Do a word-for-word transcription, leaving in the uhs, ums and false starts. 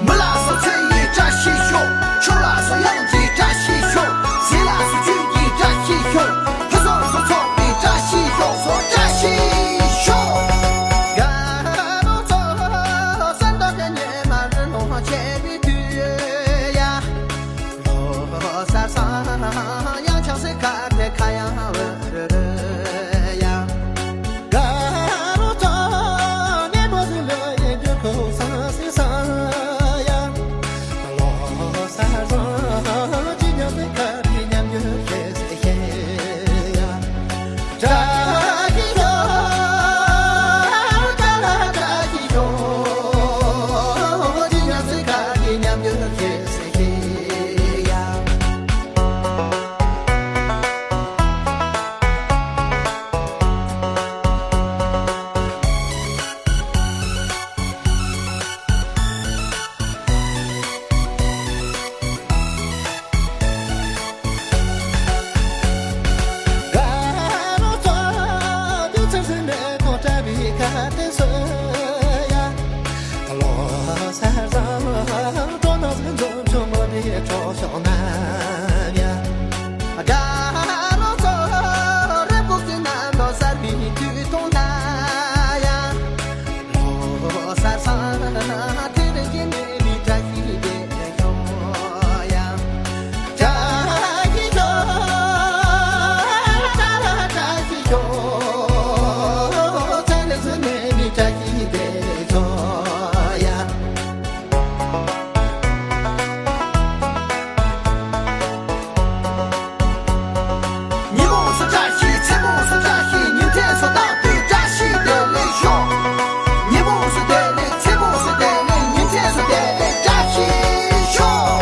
མི་ལ་སོགས་ཚེ་ཡི་བཀྲ་ཤིས་ཤོག་ཆོས་ལ་སོགས་དབྱངས་ཀྱི་བཀྲ་ཤིས་ཤོག་ཟས་ལ་སོགས་ཆོས་ཀྱི་བཀྲ་ཤིས་ཤོག་ཕུན་སུམ་ཚོགས་པའི་བཀྲ་ཤིས་ཤོག་སོགས་བཀྲ་ཤིས་ཤོག་ཉིན་མོ་སུ་བཀྲ་ཤིས་མཚན་མོ་སུ་བཀྲ་ཤིས་ཉིན་མཚན་སུ་རྟག་ཏུ་བཀྲ་ཤིས་བདེ་ལེགས་ཤོག་ཉིན་མོ་སུ་བདེ་ལེགས་མཚན་མོ་སུ་བདེ་ལེགས་ཉིན་མཚན་སུ་བདེ་ལེགས་བཀྲ་ཤིས་ཤོག